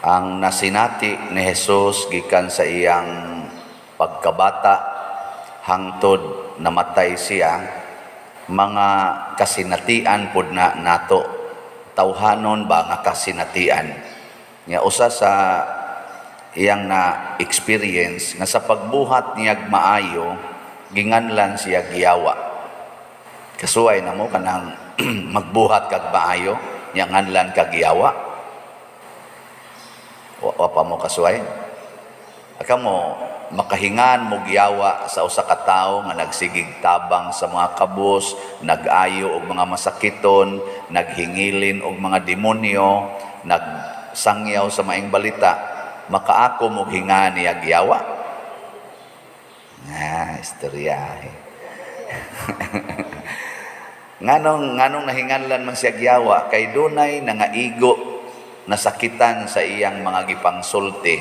Ang nasinati ni Jesus gikan sa iyang pagkabata hangtod namatay siya, mga kasinatian pud na nato, tawhanon ba nga kasinatian nya. Usa sa iyang na experience nga sa pagbuhat niyag maayo, ginganlan siya giyawa. Kasuway na mo kanang magbuhat kag maayo nya nganlan kag giyawa. Wa pa mo kasuway? Aka mo makahingan mo giyawa sa usa ka tawo nga nagsigig tabang sa mga kabus, nag-ayo og mga masakiton, naghingilin og mga demonyo, nagsangyaw sa maing balita, makaako mo hinga niya giyawa? Ah, istoryahe. Nganong nahinganlan man siya giyawa? Kay dunay nangaigo nasakitan sa iyang mga gipangsulti.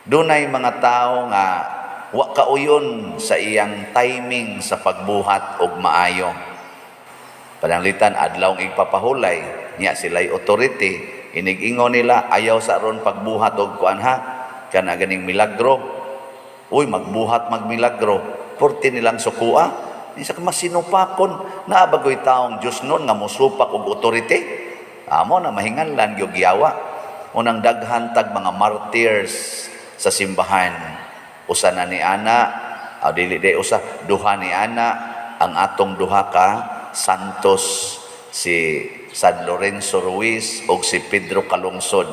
Dunay mga tao nga wa kauyon sa iyang timing sa pagbuhat og maayo. Pananglitan adlaw igpapahulay nya sila'y authority, inig-ingon nila, "Ayaw sa ron pagbuhat og kuan ha, kana ganing milagro." Uy, magbuhat magmilagro, porti nilang sukua sa masinupakon. Naa bagoy taong Diyos nun nga musupak og authority? Amo na mahinganlan gyud giyawa. Unang daghan tag mga martyrs sa simbahan, usa na ni ana, aw dili di usa, duha ni ana, ang atong duha ka santos, si San Lorenzo Ruiz o si Pedro Calungsod,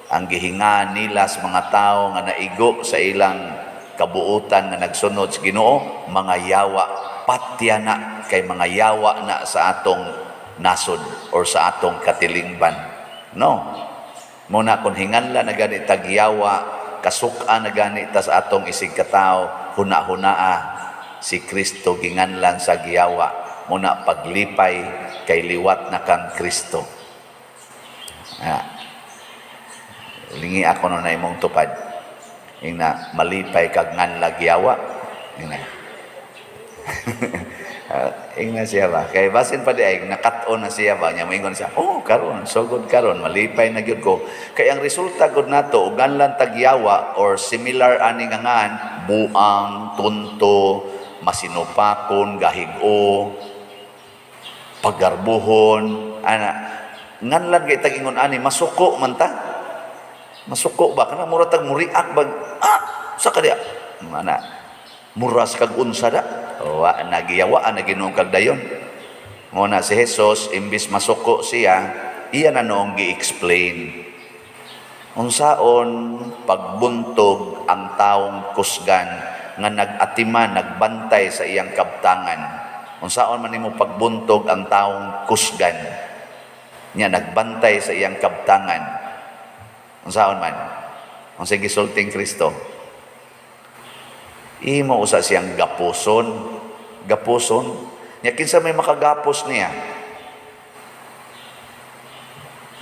ang gihinga nila sa mga tao nga naigo sa ilang kabuutan nga nagsunod sa Ginoo, mga yawa. Patya na kay mga yawa na sa atong nasod or sa atong katilingban, no? Muna kung hinganla na gani tagyawa, kasuka na gani ta sa atong isig katao, huna-hunaa, si Kristo ginganlan sa giyawa. Muna paglipay kay liwat na kang Kristo. Ah. Lingi ako no na imong tupad. Ingna, malipay kag nganla giyawa. Ingna. Ingna siya ba? Kay basin pa di ay nakat-on na siya ba? Nya moingon siya, "Oh, karon, sugod karon, malipay na gyud ko." Kay ang resulta gud nato, og nganlan tagyawa or similar ani nga ngan, buang, tunto, masinupakon, gahig-o, paggarbuhon, ana, nganlan kay tag ingon ani, masuko man ta. Masuko ba kana, mura tag muriak bag, "Ah, sa kadiya mana muras kag unsa da." Wa nagiyawaan na Ginoo kag dayon. Mo na si Jesus, imbis masuko siya, iya na noong gi-explain unsaon pagbuntog ang taong kusgan nga nag-atiman, nagbantay sa iyang kabtangan. Unsaon man nimo pagbuntog ang taong kusgan nya nagbantay sa iyang kabtangan? Unsaon man? Unsay gisulting Kristo? Imo usa siyang gapuson. Gapuson nya, kinsa may makagapos niya?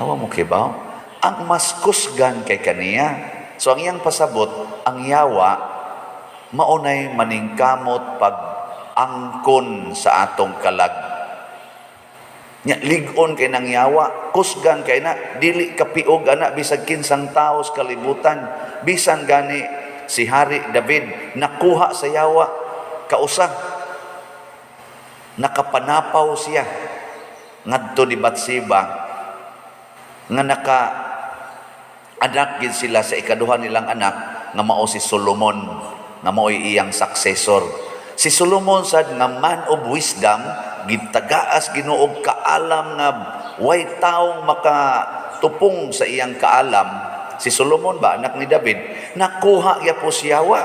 Awa mo kibaw ang mas kusgan kay kaniya. So ang iyang pasabot, ang yawa maunay maningkamot pag angkon sa atong kalag. Nya lig-on kay nang yawa, kusgan kay na, dili kapiog ana bisag kinsang tao sa kalibutan. Bisan gani si Hari David nakuha sa yawa kausa. Nakapanapaw siya ngadto ni Batseba nga naka anak gid sila sa ikaduha nilang anak nga mao si Solomon, nga mao'y iyang successor. Si Solomon sad nga man of wisdom, gitagaas Ginoo kaalam nga way taong makatupong sa iyang kaalam. Si Solomon ba, anak ni David, nakuha gyapon siyawa.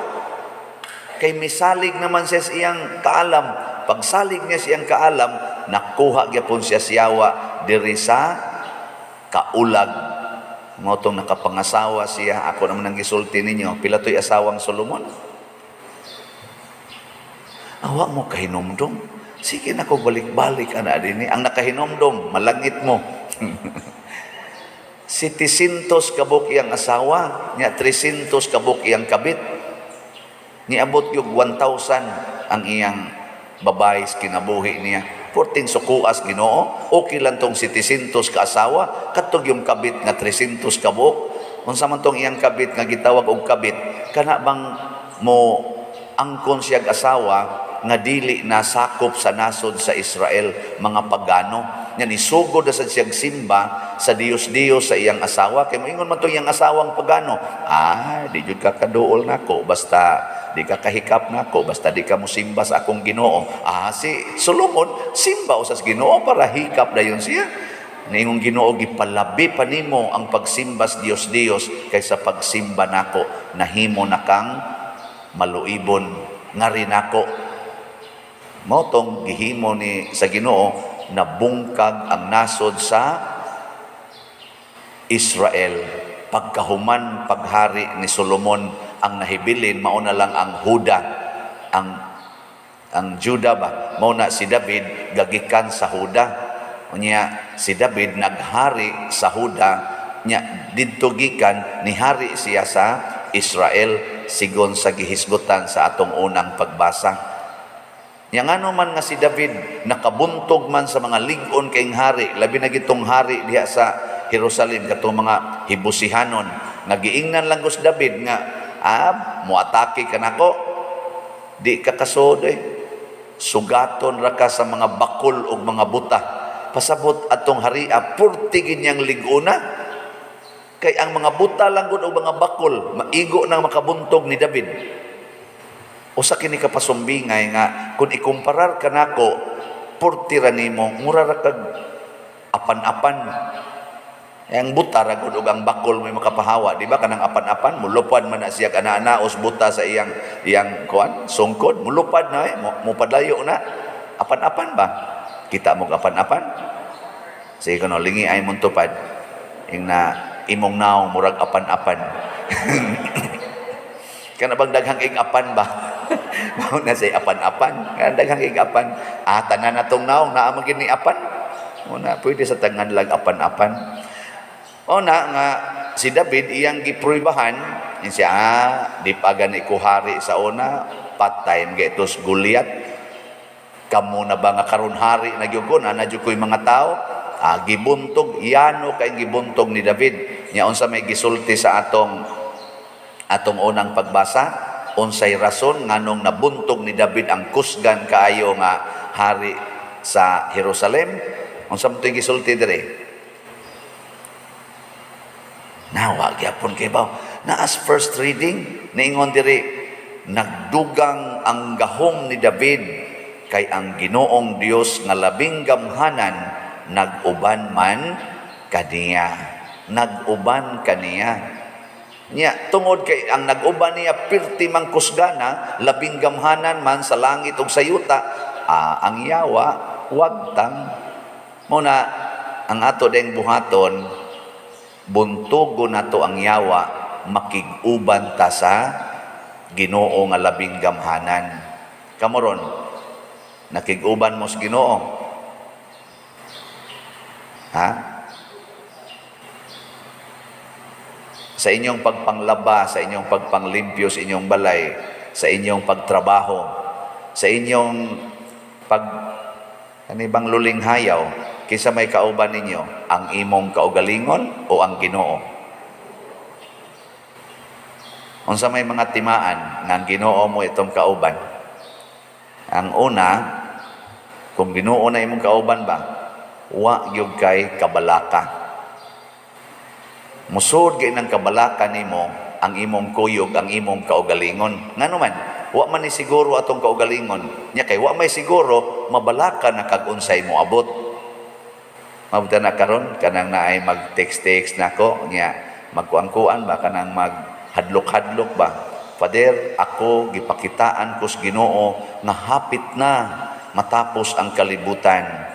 Kay misalig naman siya sa iyang kaalam. Pagsalig niya sa iyang kaalam, nakuha gyapon siya siyawa diri sa kaulag. Mao tong nakapangasawa siya. Ako naman ang gisulti ninyo. Pila to'y asawang Solomon? Awa mo kahinumdom? Sige na ko balik-balik ana dinhi. Ang nakahinumdom, malangit mo. 700 kabuk iyang asawa, nya 300 kabuk iyang kabit. Niabot yung 1,000 ang iyang babae sa kinabuhi niya. 14 sukuas Ginoo, okay lang tong 700 ka asawa, katog yung kabit nga 300 kabuk. Unsa man tong iyang kabit nga gitawag og kabit, kana bang mo angkon siyag asawa nga dili na sakop sa nasod sa Israel, mga pagano. Nya nisugod na sad siyag simba sa Diyos-Diyos sa iyang asawa, kay moingon man tong iyang asawang pagano, "Ah, di jud ka kaduol nako basta di ka kahikap nako, basta di ka mosimba sa akong Ginoo." Ah, si Solomon simba usas Ginoo para hikap dayon siya. Niingong Ginoo, "Gipalabi pa nimo ang pagsimba sa Diyos-Diyos kaysa pagsimba nako. Nahimo na kang maluibon ngari nako." Mao tong gihimo ni sa Ginoo, nabungkag ang nasod sa Israel. Pagkahuman paghari ni Solomon, ang nahibilin mao na lang ang Huda, ang Juda ba. Mao na si David gagikan sa Huda. Unya si David naghari sa Huda, nya didto gikan nihari siya sa Israel sigon sa gihisgutan sa atong unang pagbasa. Nya ngano man nga si David nakabuntog man sa mga lig-on kay hari, labi na gitong hari diha sa Jerusalem, katong mga Hibusihanon, nga giingnan lang kus David nga, "Ah, muatake ka nako, di ka kasod eh. Sugaton ra ka sa mga bakol ug mga buta." Pasabot atong haria purti ginyang lig-ona. Kay ang mga buta lang gud og mga bakol, maigo nang makabuntog ni David. Usa kini ka pasumbingay nga kung ikumparar kanako, purti ra nimo, mura ra kag apan-apan. Ang buta ra gud ug ang bakol may makapahawa, di ba? Kanang apan-apan, mulupad man na siya kana os buta sa iyang iyang kuan, sungkod, mulupad na eh, mupadayo na. Apan-apan ba? Kita mo apan-apan? Sige kuno, lingi ay mong tupad. Ing na imong naong murag apan-apan. Kana bang daghang ig apan ba? Mao na say apan-apan. Kana daghang ig apan. Ah, tanan natong naong naa man gini apan. Mao na pwede sa tangan lang apan-apan. O na nga si David iyang gipruibahan siya, "Ah, di pa gani ko hari sa una, patay mga Goliath. Kamo na ba nga karon hari na gyud ko, na jud ko'y mga tao?" Ah, gibuntog, yano kay gibuntog ni David. Nya unsa may gisulti sa atong atong unang pagbasa? Unsay rason nganong nabuntog ni David ang kusgan kaayo nga hari sa Jerusalem? Unsa man to'y gisulti dire? Nawa gyapon kay baw. Naas first reading, niingon diri, nagdugang ang gahom ni David kay ang Ginoong Dios nga labing gamhanan nag-uban man kaniya. Nag-uban kaniya. Nya tungod kay ang nag-uban niya pirti mang kusgana, labing gamhanan man sa langit ug sa yuta, ah, ang yawa wagtang. Muna ang ato deng buhaton, buntugo nato ang yawa, makig-uban ta sa Ginoo nga labing gamhanan. Kamo ron, nakig-uban mo sa Ginoo? Ha? Sa inyong pagpanglaba, sa inyong pagpanglimpyo sa inyong balay, sa inyong pagtrabaho, sa inyong pag kanibang luling hayaw, kinsa may kauban ninyo, ang imong kaugalingon o ang Ginoo? Unsa may mga timaan nga ang Ginoo mo itong kauban? Ang una, kung Ginoo na imong kauban ba, wa gyud kay kabalaka. Musod kay nang kabalaka nimo ang imong kuyog, ang imong kaugalingon. Ngano man, wa man ni siguro atong kaugalingon. Nya kay wa may siguro, mabalaka na kag unsay mo abot. Mabuta na karon kanang naay mag-text-text nako, nya magkuang-kuan ba, kanang maghadlok-hadlok ba. "Father, ako gipakitaan ko sa Ginoo nga hapit na matapos ang kalibutan.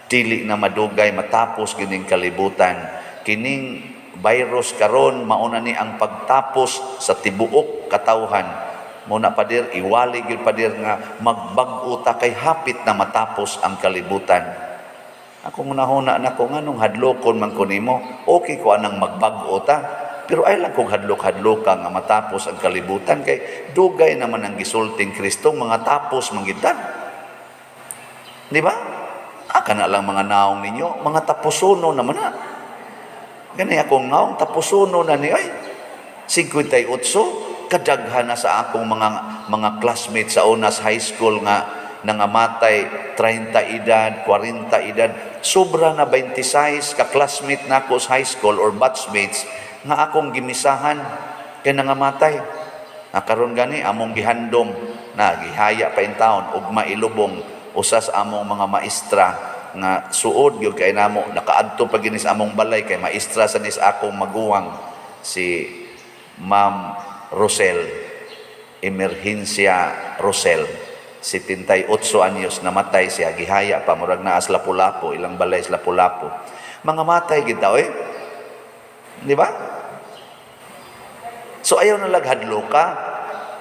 Dili na madugay matapos kining kalibutan. Kining virus karon mauna ni ang pagtapos sa tibuok katawhan. Muna pader, iwali gyud pader nga magbag-o ta kay hapit na matapos ang kalibutan." Ako ngunahuna nako, nganong hadlokon man ko nimo? Okay ko anang magbag-o ta. Pero ay lang kung hadlok-hadlok ka nga matapos ang kalibutan kay dugay naman ang gisulting Kristo mga tapos man gid ta. Di ba? Ah, kana lang mga naong ninyo, mga tapusono naman na. Gani akong naong tapusono na ni ay 58, kadaghan na sa akong mga classmates sa unas high school nga nangamatay 30 edad, 40 edad, sobra na 26 ka classmate nako sa high school or batchmates nga akong gimisahan kay nangamatay. Na karon gani among gihandom na gihaya pa in town ug mailubong usa sa among mga maestra nga suod gyud kay namo, nakaadto pa gini sa among balay kay maestra sa nis akong maguwang, si Ma'am Rosel Emergencia Rosel, 78 anyos namatay siya, gihaya pa, murag naa sa Lapu-Lapu, ilang balay sa Lapu-Lapu. Mga matay gid ta oy, di ba? So ayaw na laghadlo ka.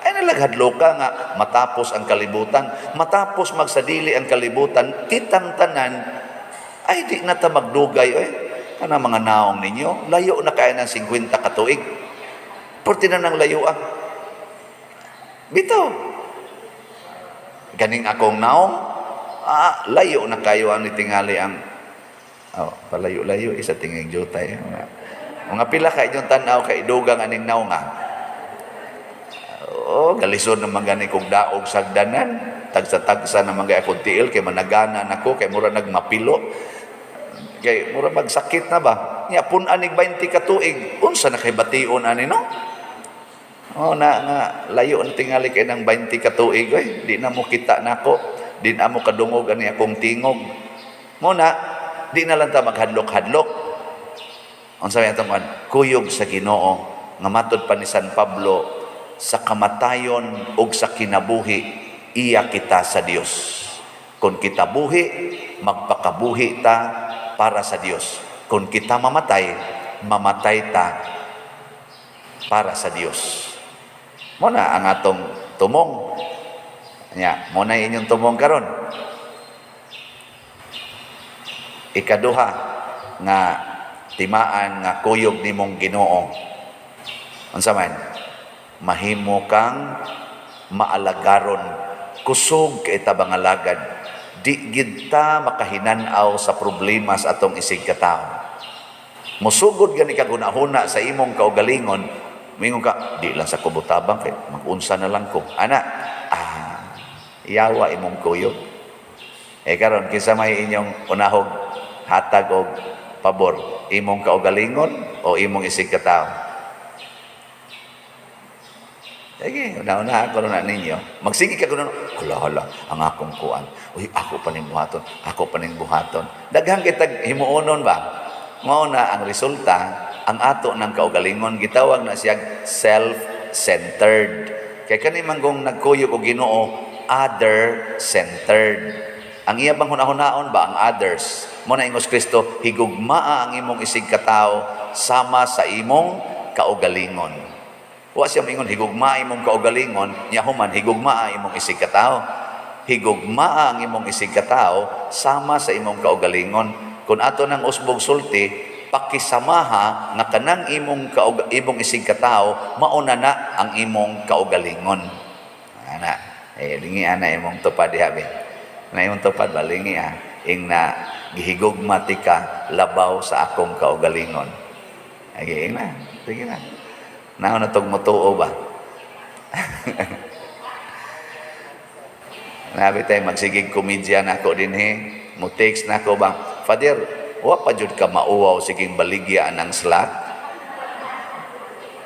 Ay na laghadlo ka nga matapos ang kalibutan, matapos magsadili ang kalibutan, kitang tanan ay di na ta magdugay oy. Kana mga naong ninyo, layo na kaya ng 50 ka tuig. Porti na nang layo ah. Bitaw. Ganing akong naong, layo na kayo ang nitingali ang oh, palayo-layo isa tingig jutay. Mga pila ka inyong tanaw kay dugang aning naong ah. Oh, galisod naman gani kog daog sagdanan. Tagsa-tagsa naman gay akong tiil kay managana nako kay mura nagmapilo. Kay mura magsakit na ba? Nya pun-an nig 20 ka tuig, unsa na kay bation ani, no? Oh, na nga layo na tingali kay ng 20 ka tuig oy, di na mo kita nako, di na mo kadungog ani akong tingog. Mo na di na lang ta maghadlok-hadlok. Unsa may atong kuyog sa Ginoo nga matud pa ni San Pablo, sa kamatayon ug sa kinabuhi iya kita sa Dios. Kung kita buhi, magpakabuhi ta para sa Dios. Kung kita mamatay, mamatay ta para sa Dios. Mo na ang atong tumong. Nya, mo na inyong tumong karon. Ikaduha nga timaan nga kuyog nimong Ginoo. Unsa man? Mahimo kang maalagaron, kusog kay tabang alagad. Di gid ta makahinan-aw sa problema sa atong isig katawo. Musugod gani ka hunahuna sa imong kaugalingon, mingon ka, di lang sa kubutabang kay magunsa na lang ko. Ana, yawa imong kuyog. Eh karon kinsa may inyong unahog hatag og pabor, imong kaugalingon o imong isig katawo? Sige, una-una ako na ninyo. Magsige ka kuno, hala hala, ang akong kuan. Uy, ako pa ning buhaton, ako pa ning buhaton. Daghang kitag himuonon ba? Mao na ang resulta, ang ato ng kaugalingon gitawag na siyang self-centered. Kay kani man kung nagkuyog og Ginoo, other-centered. Ang iya bang hunahunaon ba ang others? Mo na ingos Kristo, higugmaa ang imong isig katawo sama sa imong kaugalingon. Wa siya moingon higugmaa imong kaugalingon, nya human higugmaa imong isig katawo. Higugmaa ang imong isig katawo sama sa imong kaugalingon. Kung ato nang usbog sulti, pakisamaha nga kanang imong imong isig katawo mauna na ang imong kaugalingon. Ana, eh lingi ana imong tupad diha be. Na imong tupad ba lingi ah, ing na gihigugma ti ka labaw sa akong kaugalingon. Ay, ing na, sige na. Naon na tog motuo ba? Nabi tayo magsigig komedya na ako dinhi. Mo text na ako ba? Father, wa pa jud ka mauwaw siging baligya ng slot?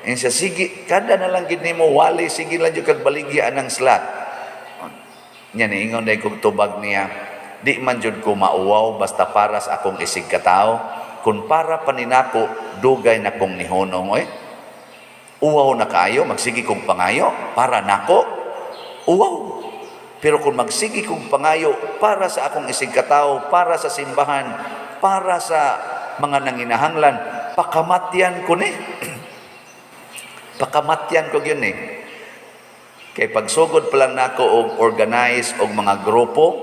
Insa sige, kada na lang gid nimo wali sige lang jud kag baligya ng slot. Nya niingon day kog tubag niya, di man jud ko mauwaw basta para sa akong isig katawo. Kun para pa ninako, dugay na kong nihunong oy. Uwaw na kayo, magsige kong pangayo, para nako, uwaw. Pero kung magsige kong pangayo para sa akong isig katawo, para sa simbahan, para sa mga nanginahanglan, pakamatyan ko ni. Pakamatyan ko yun eh. Kay pagsugod pa lang nako og organize og mga grupo,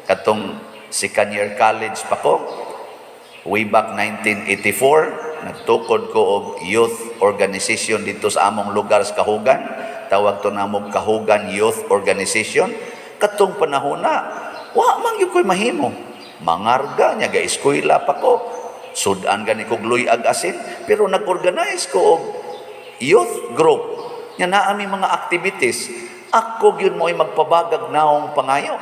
katong second year college pa ko, way back 1984, nagtukod ko og youth organization dito sa among lugar sa Kahugan. Tawag to namog Kahugan Youth Organization. Katong panahon na, wa man gyud ko'y mahimo. Mangarga niya, ga-eskwela pa ko. Sudan gani kog luyag asin, pero nag-organize ko og youth group. Nya naa mi mga activities. Ako gyud mo'y magpabagag naong pangayo.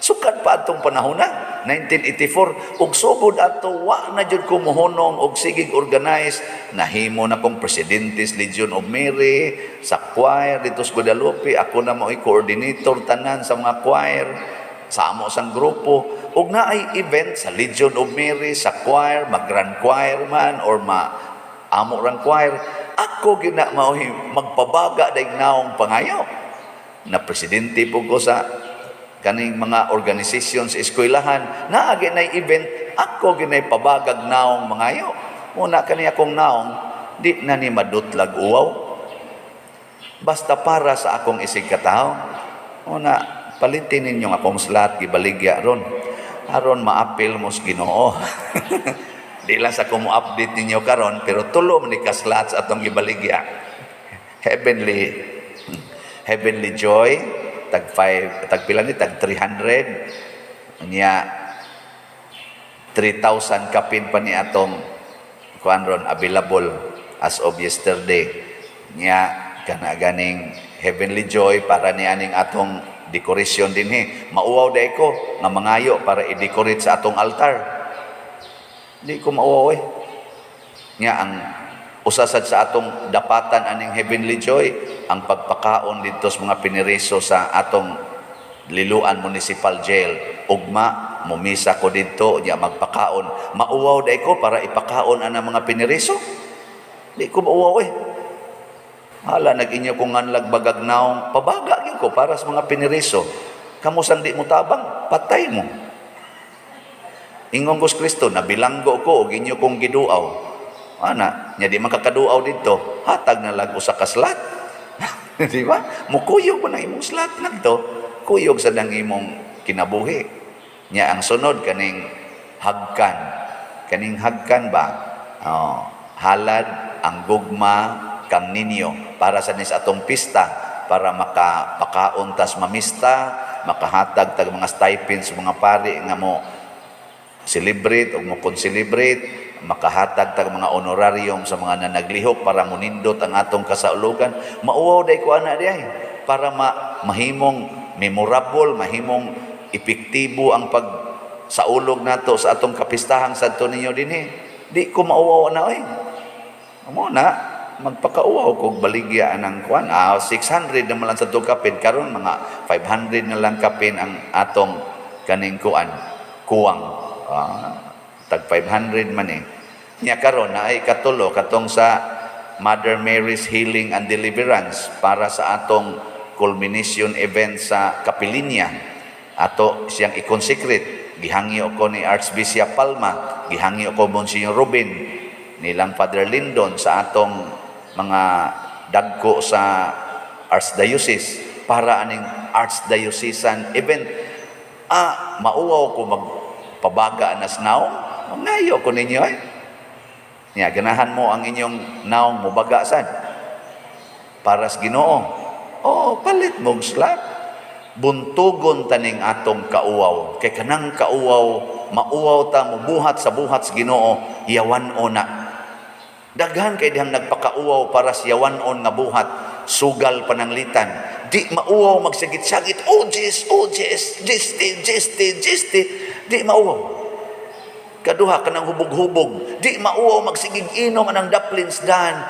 Sukad pa atong panahon na, 1984, ug sugod ato wa na jud ko mohunong og sigig organize. Nahimo na kong presidente sa Legion of Mary, sa choir dito sa Guadalupe, ako na mo'y coordinator tanan sa mga choir sa amo sang grupo. Ug naay event sa Legion of Mary, sa choir, mag grand choir man or ma amo rang choir, ako gina mao'y magpabaga dayg naong pangayo. Na presidente po ko sa kaning mga organisasyon sa eskwelahan, naa ginay event, ako ginay pabagag naong mangayo. Muna kani akong naong, di na ni madutlag uwaw. Basta para sa akong isig katawo. Muna, palitin ninyo akong slot, gibaligya ron. Aron maapil mo sa Ginoo. Di lang sa ko mo update ninyo karon, pero tulo man ni ka slots atong gibaligya. Heavenly Joy, tag 5, tag pila ni, tag 300 nya, 3,000 kapin pa ni atong kuan ron available as of yesterday. Nya kana ganing Heavenly Joy para ni aning atong decoration dinhi. Mauwaw day ko nga mangayo para i-decorate sa atong altar. Di ko mauwaw eh. Nya ang usa sad sa atong dapatan aning Heavenly Joy, ang pagpakaon didto sa mga piniriso sa atong Liloan Municipal Jail. Ugma mumisa ko didto nya magpakaon. Mauwaw day ko para ipakaon ang mga piniriso? Di ko mauwaw eh. Hala, nag-inyo kong nganlag bagag naong, pabaga gyud ko para sa mga piniriso. Kamo sang di mo tabang, patay mo. Ingon ko sa Kristo, nabilanggo ko og inyo kong giduaw. Ana, nya di man kakaduaw didto, hatag na lang usa ka slot. Di ba? Mukuyog mo na imong slot nagto, kuyog sa dang imong kinabuhi. Nya ang sunod kaning hagkan. Kaning hagkan ba? Oh, halad ang gugma kang ninyo para sa nis atong pista, para makapakaon tas mamista, makahatag tag mga stipends sa mga pari nga mo celebrate o mo celebrate, makahatag tag mga honorarium sa mga nanaglihok para munindot ang atong kasaulugan. Mauwaw day ko ana diay para mahimong memorable, mahimong epektibo ang pag saulog nato sa atong kapistahang Santo Niño dinhi. Di ko mauwaw na oy. Mo na magpakauwaw kog baligya anang kuan. 600 na man lang sa itong kapin karon, mga 500 na lang kapin ang atong kaning kuan, kuwang. Tag 500 man eh. Nya karon na ay katulo, katong sa Mother Mary's Healing and Deliverance para sa atong culmination event sa Kapilinya. Ato siyang i-consecrate. Gihangyo ko ni Archbishop Palma, gihangyo ko Monsignor Ruben, nilang Father Lindon sa atong mga dagko sa Archdiocese para aning Archdiocesan event. Mauwaw ko magpabaga anas naong. Ngayo ko ninyo eh. Nya ganahan mo ang inyong naong mubaga sad para sa Ginoo. Oh, palit mong slot. Buntugon taning atong kauwaw. Kay kanang kauwaw, mauwaw ta mubuhat sa buhat sa Ginoo, yawan-on na. Daghan kay dihang nagpakauwaw para sa yawan-on nga buhat, sugal pananglitan. Di mauwaw magsagit-sagit, "Oh Jis, oh Jis, jisti, jisti, jisti." Di mauwaw. Kaduha, kanang hubog-hubog. Di mauwaw magsigig inom anang daplins dan.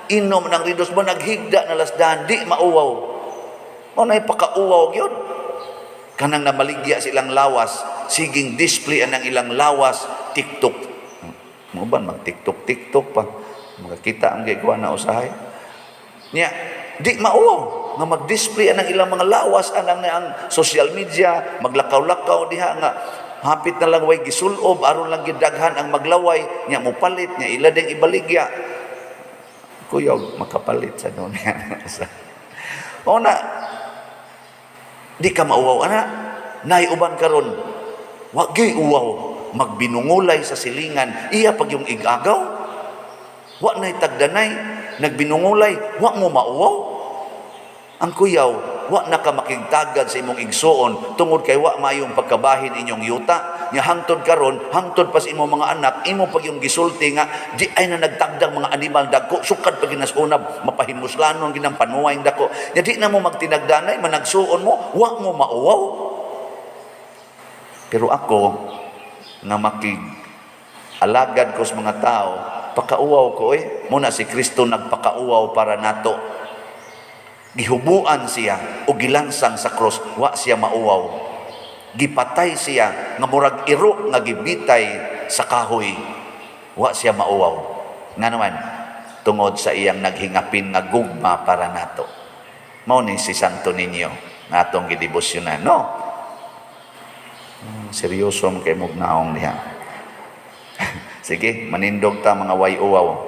Inom ng ridos mo, naghigda na lasdan. Di mauwaw. Mao na'y pakauwaw gyud. Kanang namaligya silang lawas, siging display anang ilang lawas, TikTok. Mo ba mag TikTok TikTok pa. Makakita ang gikuha na usahay. Nya, di mauwaw nga mag-display anang ilang mga lawas anang ang social media, maglakaw-lakaw diha nga hapit na lang way gisulob aron lang gidaghan ang maglaway nya mopalit nya ila ding ibaligya. Kuyog makapalit sa dunya. O na di ka mauwaw ana. Nay uban karon wa gyud uwaw magbinungulay sa silingan, iya pag yung igagaw, wa nay tagdanay nagbinungulay, wa mo mauwaw. Ang kuyaw, wa na ka makigtagad sa imong igsuon tungod kay wa mayong pagkabahin inyong yuta. Nya hangtod karon, hangtod pa sa imong mga anak, imo pag yung gisulti nga di ay na nagtagdang mga animal dagko, sukad pa ginas unab, mapahimuslanon ginang panuway dako. Nya di na mo magtinagdanay, managsuon mo, wa mo mauwaw. Pero ako nga makig alagad ko sa mga tao, pakauwaw ko eh. Muna si Kristo nagpakauwaw para nato. Gihubuan siya o gilansang sa cross, wa siya mauwaw. Gipatay siya nga murag iro nga gibitay sa kahoy. Wa siya mauwaw. Nga naman, tungod sa iyang naghingapin nga gugma para nato. Mao ni si Santo Niño nga atong gidebosyonan, no? Seryoso man kay mugnaong diha. Sige, manindog ta, mga way uwaw.